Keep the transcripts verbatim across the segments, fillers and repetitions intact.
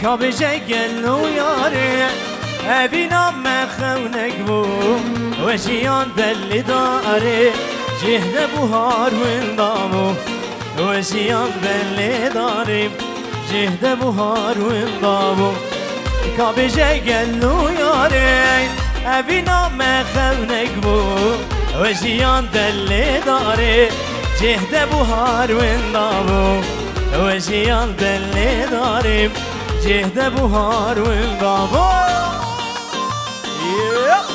Ka bêje gelo yarê, evîna me xewnek bû, we jiyan delê darê, cih de buhar winda bû. We jiyan delê darê, cih de buhar winda bû. Ka bêje gelo yarê, evîna me xewnek bû, we jiyan delê darê, cih de buhar winda bû. We jiyan delê darê, cih de buhar winda bû. Yeah.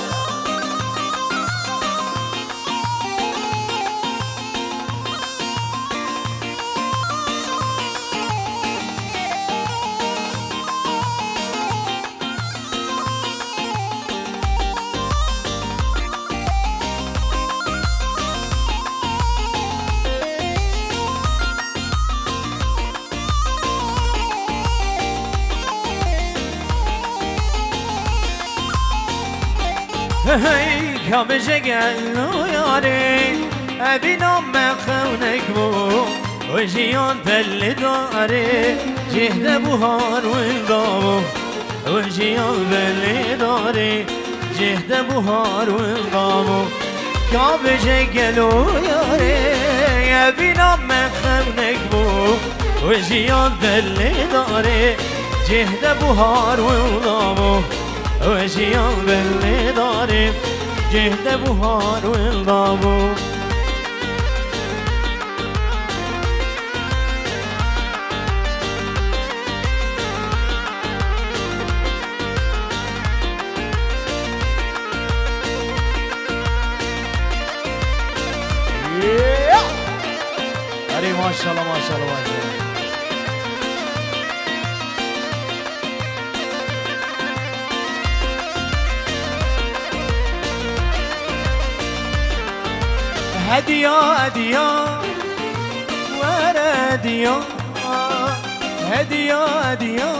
Hey, ka bêje gelo yarê, evîna me xewnek bû, we jiyan delê darê, cih de buhar winda bû. We jiyan delê darê, cih de buhar winda bû. Ka bêje gelo yarê, evîna me xewnek bû, we jiyan delê darê, cih de buhar winda bû. We jiyan delê darê, cih de buhar winda bû. Yeah! Erê, maşallah, maşallah, maşallah. Hediya, hediya, were hediya. Hediya, hediya,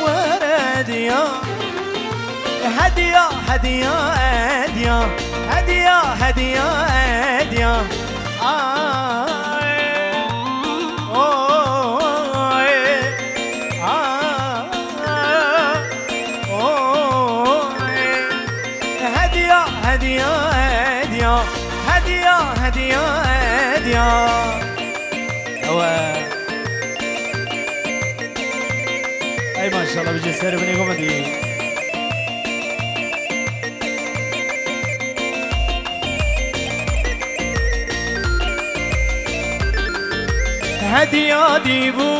were hediya. Hediya, hediya, hediya. Hediya, hediya, hediya. Ay, oy, ay, oy. Hediya, hediya, hediya. Hediya, hediya, hediya. Ew e. Ey maşallah, bijî ser binê xwe dî. Hediya dîbû,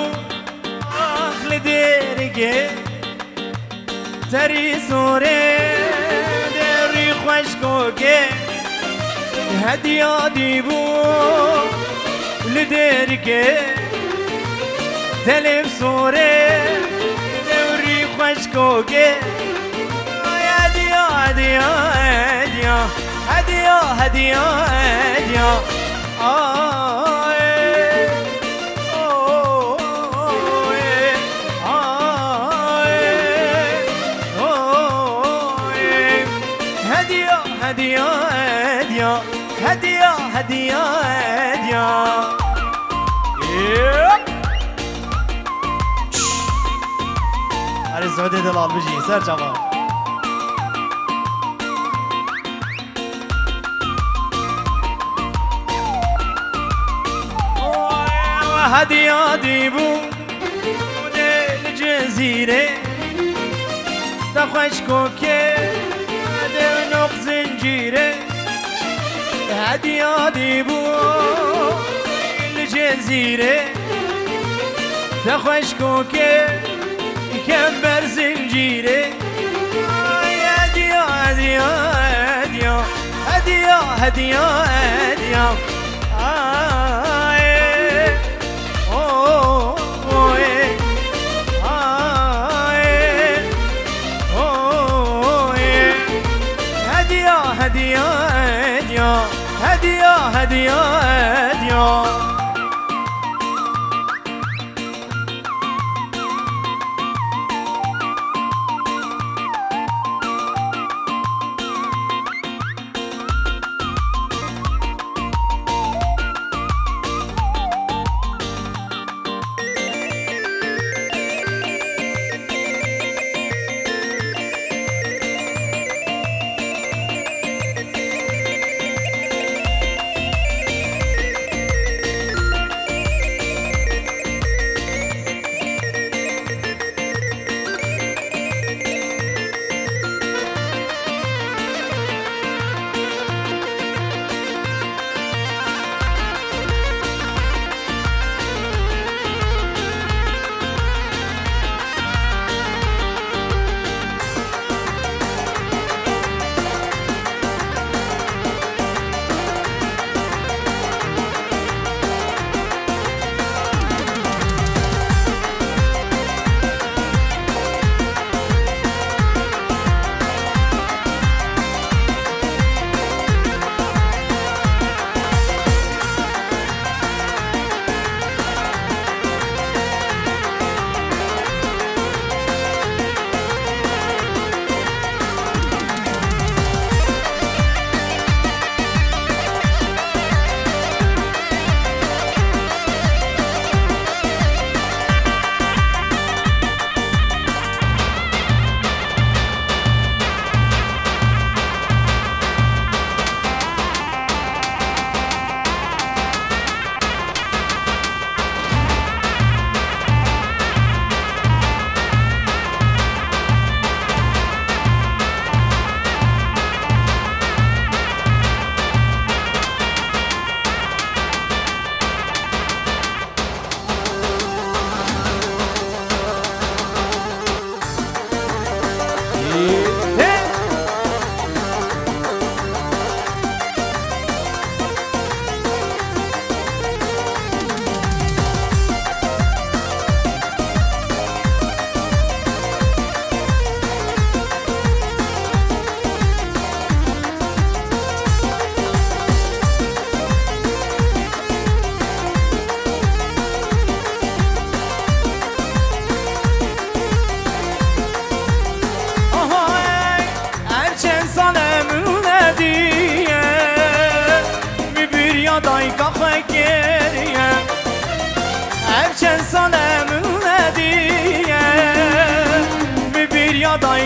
ax li dêrgê. Terî sorê, dewrî xweşkokê, hediya dîbû li dêrikê. Telê sorê, dewrî xweşkokê, hediya, hediya, hediya, hediya, hediya, hediya. Ay, oy, ay, oy. Hediya, hediya, hediya. Hediya, hediya, hediya. Yep. Erê Suudê delal bijî, ser çava. Hediya dîbû, dê li Cizîrê, te xweşkokê, dê noq zincîrê. Hediya dîbû, li Cizîrê, te xweşkokê, kember zincîrê. Ay, hediya, hediya, hediya. Hediya, hediya, hediya. Ay, oy, ay, oy. Hediya, hediya, hediya. Hediya, hediya, hediya.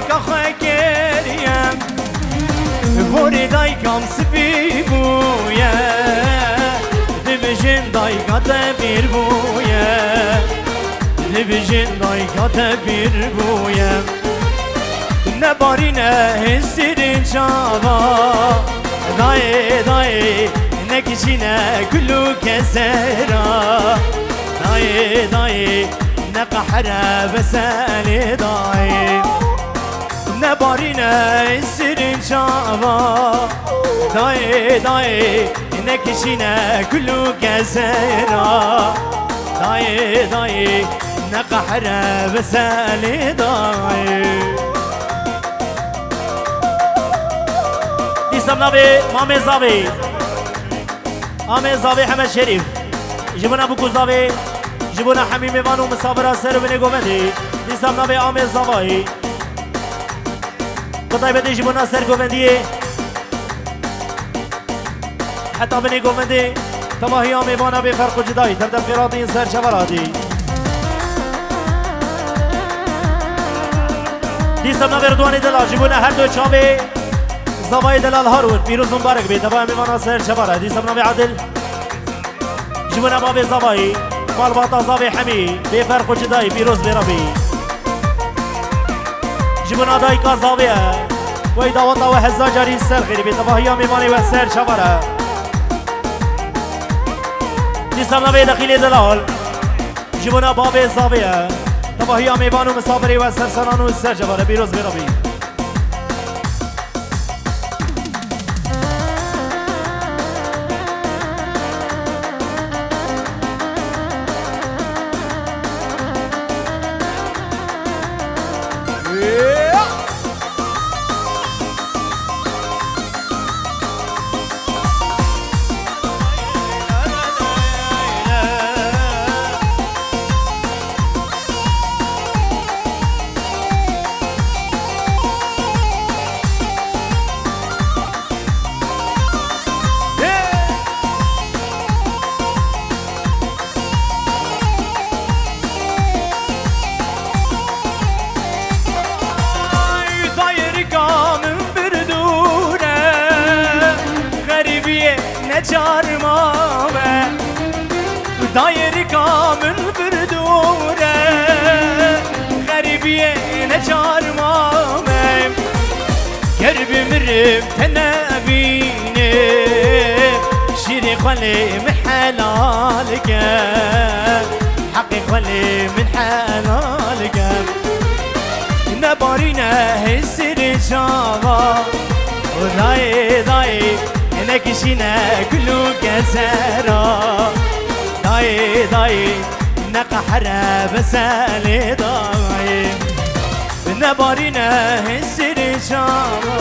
Ka xwe kiriye, vorê dayikam spî bûye. Dibijin dayika te pîr bûye. Dibijin dayika te pîr bûye. Nebarîne hêsirê çava. Dayê, dayê, nekişîne kul û kezera. Dayê, dayê, neqehre veselê dayê. Nebarîne hêsirê çava. Dayê, dayê, nekişîne kul û kezera. Dayê, dayê, neqehre veselê dayê. Dîsa navê Mamê Zavê. Amê Zavê Hemed Şerîf. Ji bona bûk û zavê, ji bona hemî mêvan û misafira ser û binê govendê. Dîsa navê Amê Zavayê. Bi taybetî ji bona ser govendiyê. Heta binê govendê, tevahiya mêvana bê ferq û cida yî, tevdem xêratî ser çeveratî. Dîsa navê Ridwanê Delal, ji bona her du çavê zavayê Delal Harun, pîroz û mibarek bê, tevahiya mêvana ser çevara. Dîsa navê Adil, ji bona bavê zavayî, malbata zavê hemî, bê ferq û cida yî, pîroz bê Rebî. Ji bona dayika zavê ye. Wey daweta we hezar carî ser xêrê bê. Tevahiya mêvanê we ser çavar e. Dîsa navê Dexîlê Delal. Ji bona bavê zavê ye. Tevahiya mêvan û misafirê we ser seran û ser çavar e. Pîroz bê Rebî. Ay, dayirka min birdûne, xerîbiyê necar mame. Dayirka min birdûne, xerîbiyê necar mame. Ger bimirim te nebînim, şîrê xwe lê min helal ke, heqê xwe lê min helal ke. Nebarîne hêsirê çava, dayê, dayê, nekişîne kul û kezera. Dayê, dayê, neqehre veselê dayê. Nebarîne hêsirê çava.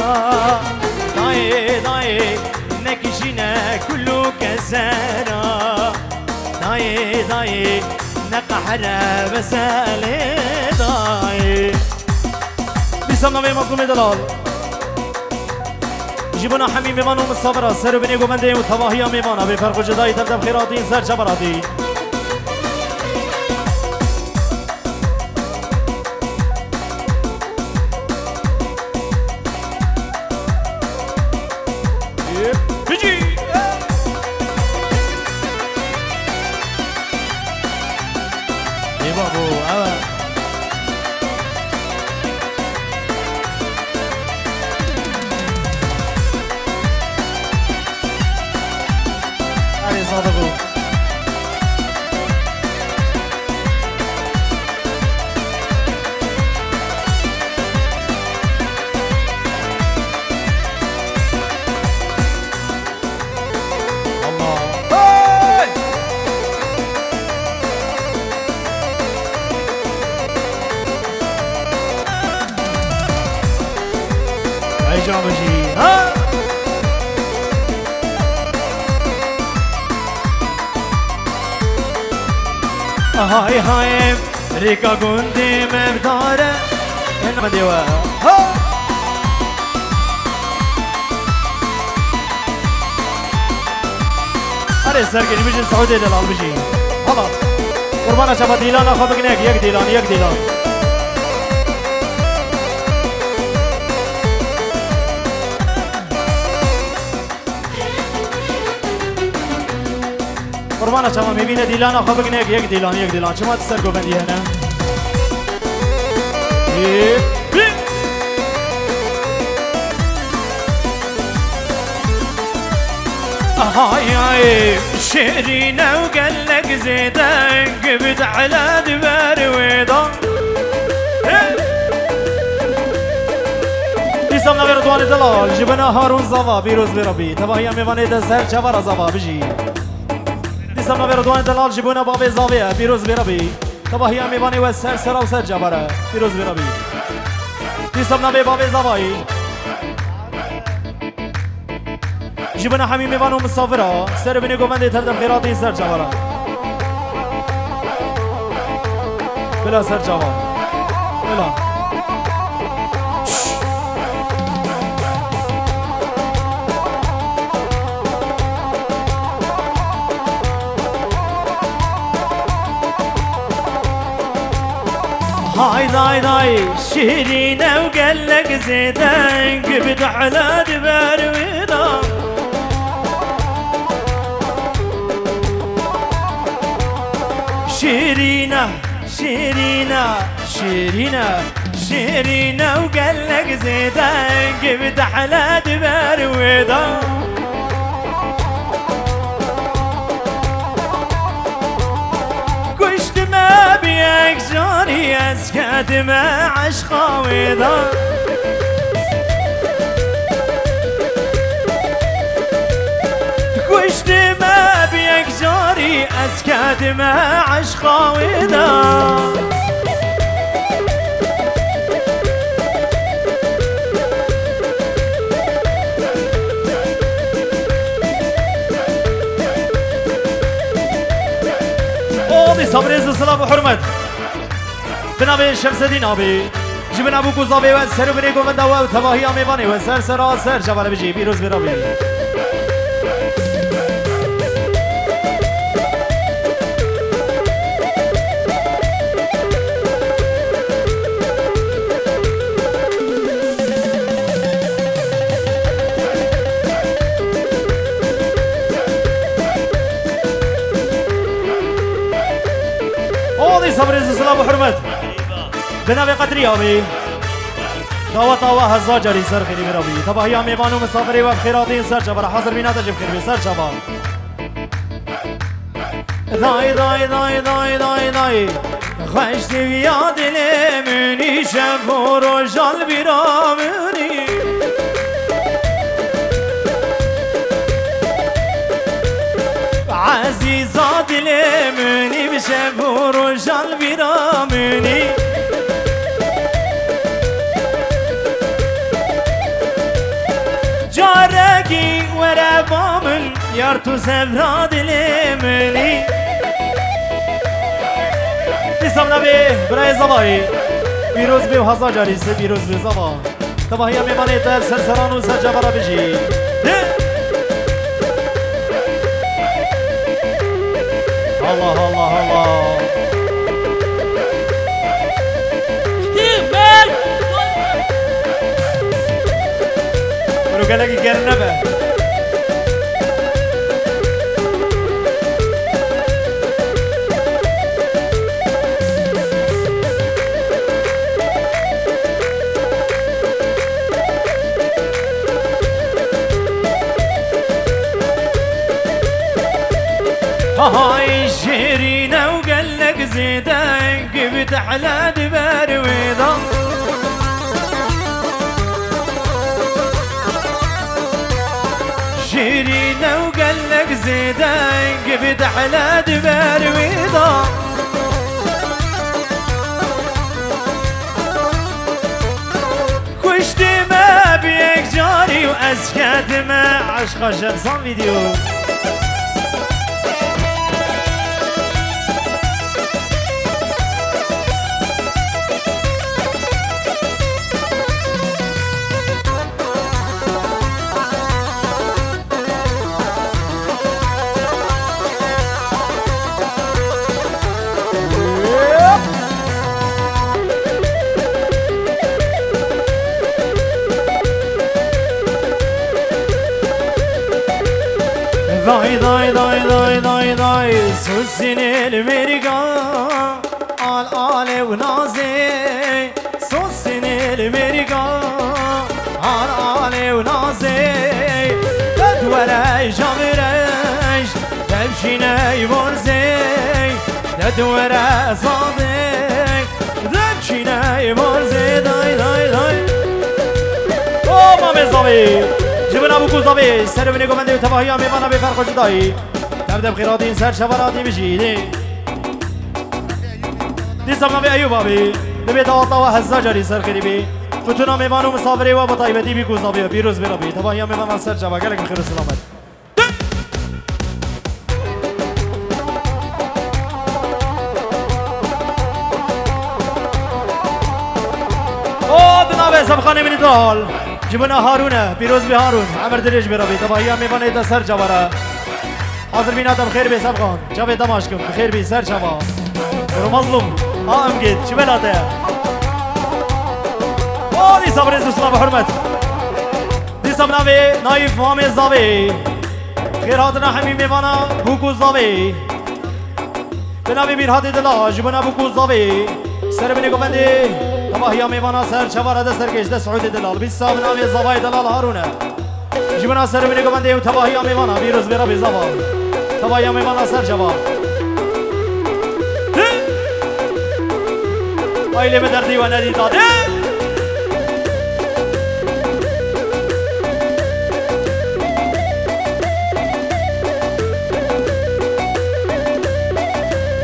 Dayê, dayê, nekişîne kul û kezera. Dayê, dayê, neqehre veselê dayê. Dîsa navê Mazlûmê Delal. Ji bona hemî mêvan û misafira, ser û binê govendê û tevahiya mêvana bê ferq û cida yî, tevdem xêratî ser çeveratî. Bijî! Ê babo, ew e. Erê, Sadiqo. Allah. Hey! Heyecanlı şey. Ha? Hay hay. Rêka gundê me bidare. Ên me dê we. Ha! Erê serkêş bijî, Siûdê Delal bijî. Hala. Qurbana çava dîlana xwe bikin, yek, yek dîlan, yek dîlan. Qurbana çavan, mêvîne dîlana xwe bigine, yek dîlan, yek dîlan. Çima tu ser govendî hene? Ê, bî. Hay hay, şêrîne û gelek zêde, gibid ela di ber wê de. Dîsa navê Ridwanê Delal, ji bona Harûn Zava, pîroz bê Rebî. Tevahiya mêvanê de ser çavara Zava, bijî. Dîsa navê Ridwanê Delal, ji bona bavê Zavê ye, pîroz bê Rebî. Tevahiya mêvanê we ser sera û ser çavara, pîroz bê Rebî. Dîsa navê bavê Zavayî. Ji bona hemî mêvan û misafira, ser binê govendê tev de bi xêr hatî ser çavara. Bila ser çava. Bila. Hayday day, şîrîne û gelek zêde, gibid ela di ber wê de. Şîrîne, şîrîne, şîrîne, şîrîne û gelek zêde, gibid ela di ber wê de. Kuştime bi yek carî, ez kedime eşqa wê de. Kuştime bi yek carî, ez kedime eşqa wê de. Olî sabrêz û silav û hurmet. Bi navê Şemsedîn abî. Ji bin ebûk û zavê we ser û binê govenda we û tevahiya mêvanê we ser sera ser çavara bijî. Pîroz bê Rebî. Olî sabrêz û silav û hurmet. Bi navê Qedrî abî. Daweta we hezar carî ser xêrî bê Rebî. Tevahiya mêvan û misafirê we bi xêr hatin ser çavara. Hazir bîna te jî bi xêr bê ser çava. Day, day, day, day, day, day. Xweş diviya dilê min î, şev û rojan bîra min î. Ezîza dilê min î, bi şev û rojan bîra min î. Carekî were ba min, yar tu sevra dilê min î. Dîsa bi navê birayê Zavayî. Pîroz bê û hezar carî sê pîroz bê Zava. Tevahiya mêvanê te ser seran û ser çavara bijî. Di. Allah, Allah, Allah. Steve, man! Wero gelekî germ nebe. Hay şêrîne û gelek zêde, gibid ela di ber wê de. Şêrîne û gelek zêde, gibid ela di ber wê de. Kuştî me bi yek carî û ez kedime eşqa Şemsan vîdeo. Day day day day day day, susin el merga, al alev nazê, susin el merga, al alev nazê. Ded were javireş, devşine vorzê, ded were zadê. Demşîne êvarzê day day day. O mamê zavê. Ji bin abûk û zavê. Serê binê govendê û tevahiya mêvana bê ferq û cudayî. Dev dev xêratîn ser çavara dî bijî. Dîsa navê Eyûb abî. Dibê dawata we hezar carî ser xêrî bî. Qutuna mêvan û misafirê we bi taybetî bî ku zavê. Pîroz bê Rabî. Tevahiya mêvana ser çava. Gelek bi xêr û selamet. O, di navê Zevxanê min dal. Ji bona Harûn e, pîroz bê Harûn. Emir dirêj bê Rabî. Tevahiya mêvanê de ser çavara. Hazir bîna te bi xêr bê Zevxan. Çavê te maşkim, bi xêr bî ser çava. Bro mazlum. A em gêt, çi bela te? O, dîsa birêz û silav û hurmet. Dîsa bi navê Naîf Mamê Zavê. Xêr hatina hemî mêvana bûk û zavê. Bi navê Mîrhatê Dila, ji bona bûk û zavê. Ser binê govendê, tevahiya mêvana ser çavara de serkêş de Siûdê Delal. Dîsa bi navê Zavayê Delal Harûn e. Ji bona ser binê govendê û tevahiya mêvana, pîroz bê Rabî Zava. Tevahiya mêvana ser çava. Ailê min derdî we nedîta.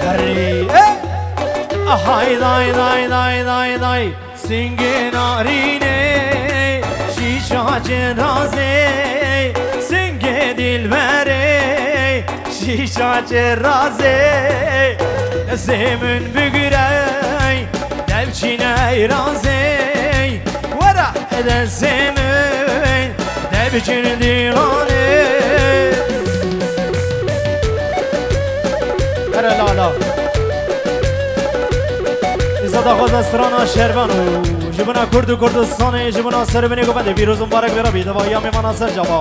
Herî, e! Ahay, day, day, day, day, day. Singê narînê, şîşa cirazê, singê dîlberê, şîşa cirazê. Destê min bigirey, dev çîney razê, were destê min, dev çîn dîlanê. Here lala. Îza daxwaza strana şervan û ji bona Kurd û Kurdistanê, ji bona serê binê govendê, pîroz û mibarek bê Rabî, tevahiya mêvana ser çava.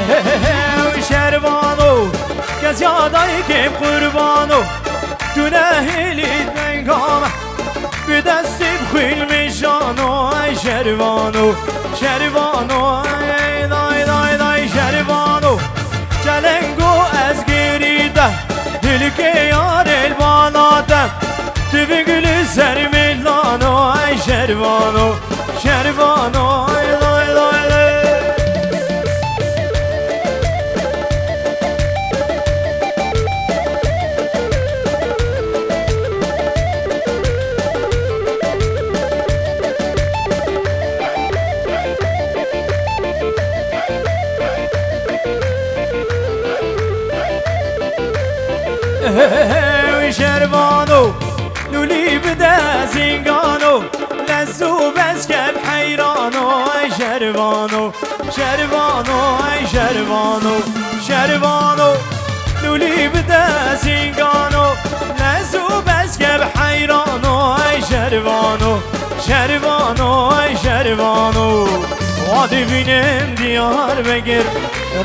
Ew şervano, kezya dayikê qurbano, tu nehêlî dengama. Bi destê bi xwîn mêjano, ay şervano, şervano, ay day day day şervano. Çelengo ez girî te, dilkê yarê li bala te. Tu bi gulî ser mêlano, ay şervano, şervano, ay day day day. Hey, şervano, lûlî bide zîngano, lez û bezge bi heyrano, ay şervano. Şervano, ay şervano, şervano. Lûlî bide zîngano, lez û bezge bi heyrano, ay şervano. Şervano, ay şervano. Wa dibînim Diyarbekir,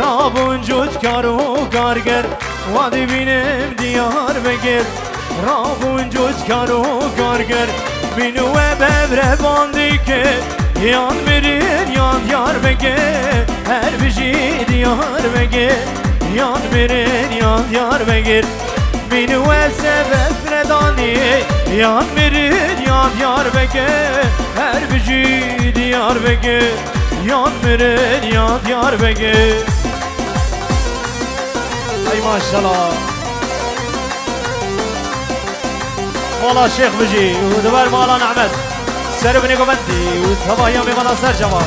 rabûn cutkar û karger. Wa dibînim Diyarbekir, rabûn cutkar û karger. Min we bevreban dike, yan mirin yan Diyarbekir. Her bijî Diyarbekir, yan mirin yan Diyarbekir. Min we sebef nedanî, yan mirin yan Diyarbekir. Her bijî Diyarbekir, yan mirin yan Diyarbekir. Ay maşallah. Mala Şêx bijî û di ber mala Nehmet. Serê binê govendî û tevahiya mêvana ser çava.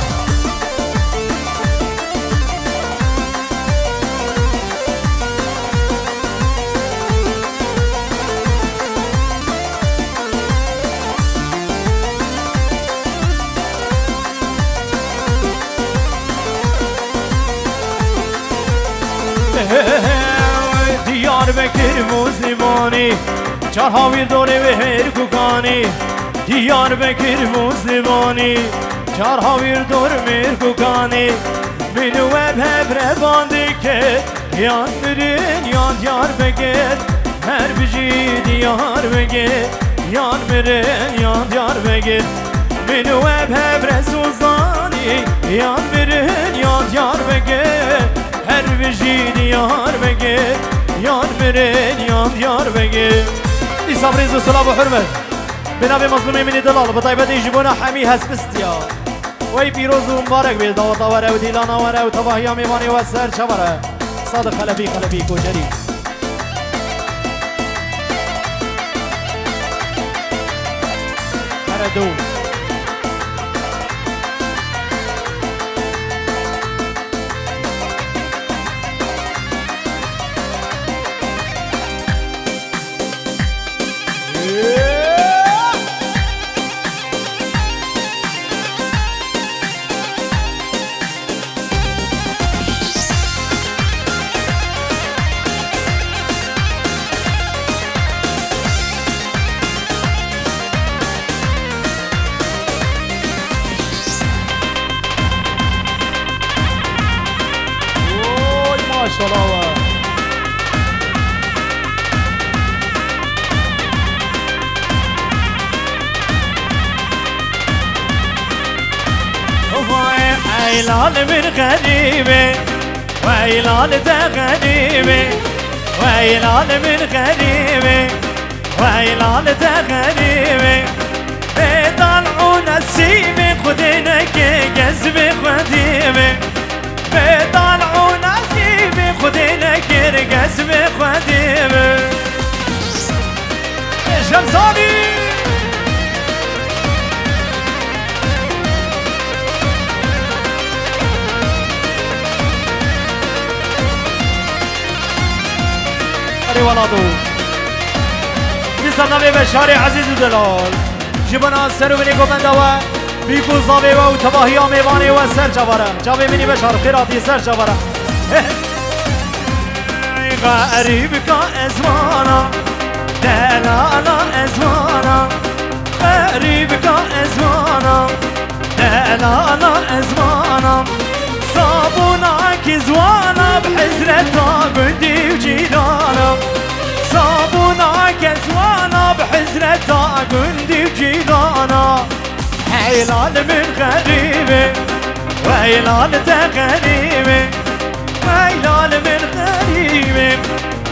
Çar hawîr dorê wê hêrkukanî, Diyarbekir bû zivanî. Çar hawîr dor mêrkukanî, min û we bi hev re van dikir. Yan mirin yan Diyarbekir, her bijî Diyarbekir. Yan mirin yan Diyarbekir, min û we bi hev re sozanî. Yan mirin yan Diyarbekir, her bijî Diyarbekir, yan mirin yan Diyarbekir. Îsa bi rêz û silav û hurmet. Bi navê mezlûmê min ê delal, bi taybetî ji bona hemî hespist ya. Wey pîroz û mibarek bê, daweta were û dîlana were û tevahiya mêvanê we ser çavere. Sadiq Xelefî, Xelefî Koçerî. Here do. Oy, maşallah we. Vay, ey lal min xerîbê, wey lal te xerîbê, wey lal min xerîbê. Wey lal te xerîbê, bê dal û nesîbê Xwedê nekir kes bê Xwedê bê. Bê dal û nesîbê Xwedê nekir kes bê Xwedê bê. Şemzanî. Erê welato. Dîsa navê me şarê ezîz û delal. Ji bona ser û binê govenda we, bîk û zavê we û tevahiya mêvanê we ser çavare. Çavê min ê beşar xêr hatî ser çavare. Xerîbika ez vana, delala ez vana. Xerîbika ez vana, delala ez vana. Sabûnakî ziwana bi hizreta gundî û cîrana. Sabûnakî ziwana bi hizreta gundî û cîrana. Hey lal min xerîbê, wey lal te xerîbê. Wey lal min xerîbê,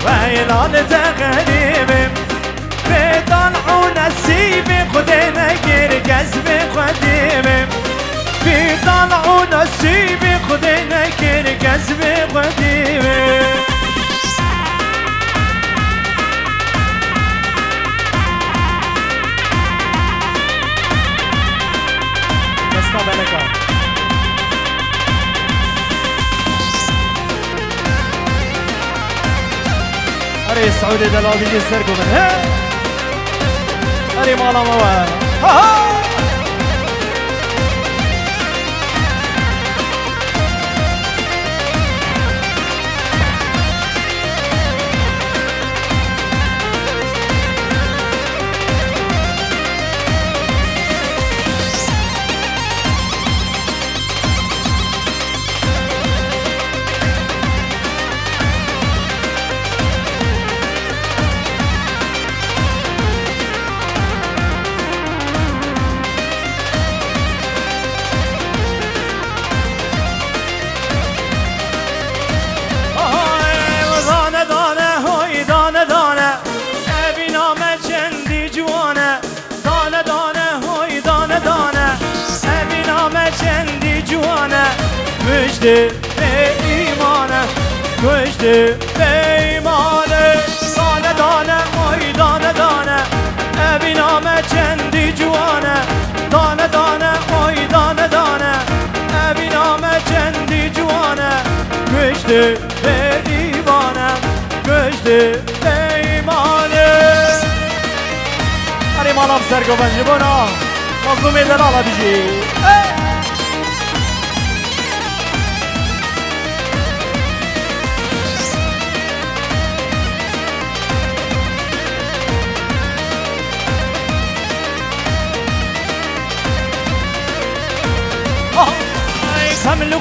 wey lal te xerîbê. Bê dal û nesîbê Xwedê nekir kes bê Xwedê bê. Bê dal û nesîbê Xwedê nekir kes bê Xwedê bê. Desta beleka. Erê Seûdê delal dijî ser ku min. He! Erê mala me we. Ha ha! Aha, ey, dane dane, hoy, dane dane. Evîna me çendî ciwan e. Dane dane, hoy, dane dane. Evîna me çendî ciwan e. Kuştî bêîman e. Kuştî bêîman e. Dane dane, hoy, dane dane. Evîna me çendî ciwan e. Dane dane, hoy, dane dane. Evîna me çendî ciwan e. Kuştî bêîman e. Kuştî bêîman e. Erê mala bi ser govend ji bona Mazlûmê delala dijî. Ey!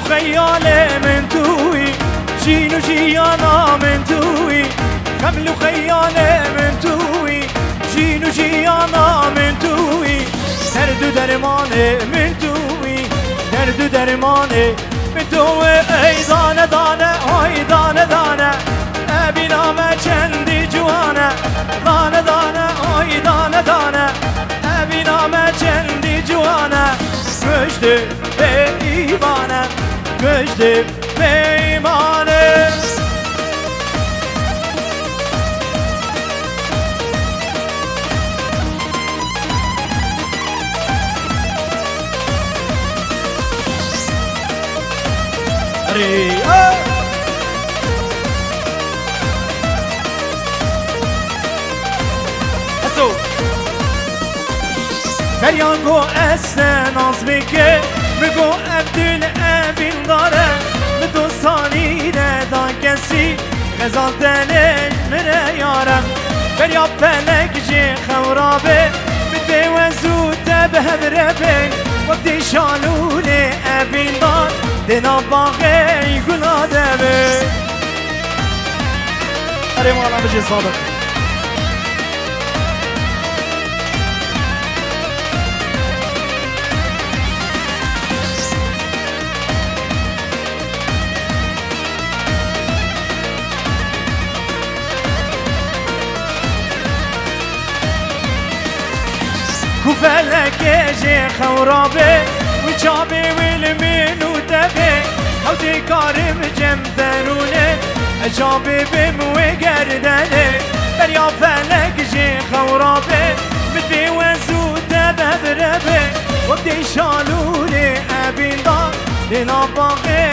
Xeyalê min tu wî, jîn û jiyana min tu wî. Xeml û xeyalê min tu wî, jîn û jiyana min tu wî. Derd û dermanê min tu wî, derd û dermanê min tu wî. Ey dane dane, ay dane dane, evîna me çendî ciwan e. Dane dane, ay dane dane, evîna me çendî ciwan e. Goştê beymane, goştê beymane. Erê, a! Eso! Derya go ez te nas bike, mi go ev dil evîndar e, mi dostanî neda kesî, xezal tenê mi re yar e. Derya felek jê xew rabe, mi dê wez û te bi hev re bên, wek dê şalûlê evîndar, dê nav baxê gula de be. Erê mala bijê Sadiq. Ku felekê jê xew rabe, wî çavê wî li min û te be, ew tê karim cem derûnê, ez çavê bim wê gerdenê. Beriya felek jê xew rabe, min pê wez û te bevre be, wek dê şalûlê evînda, dê nav baxê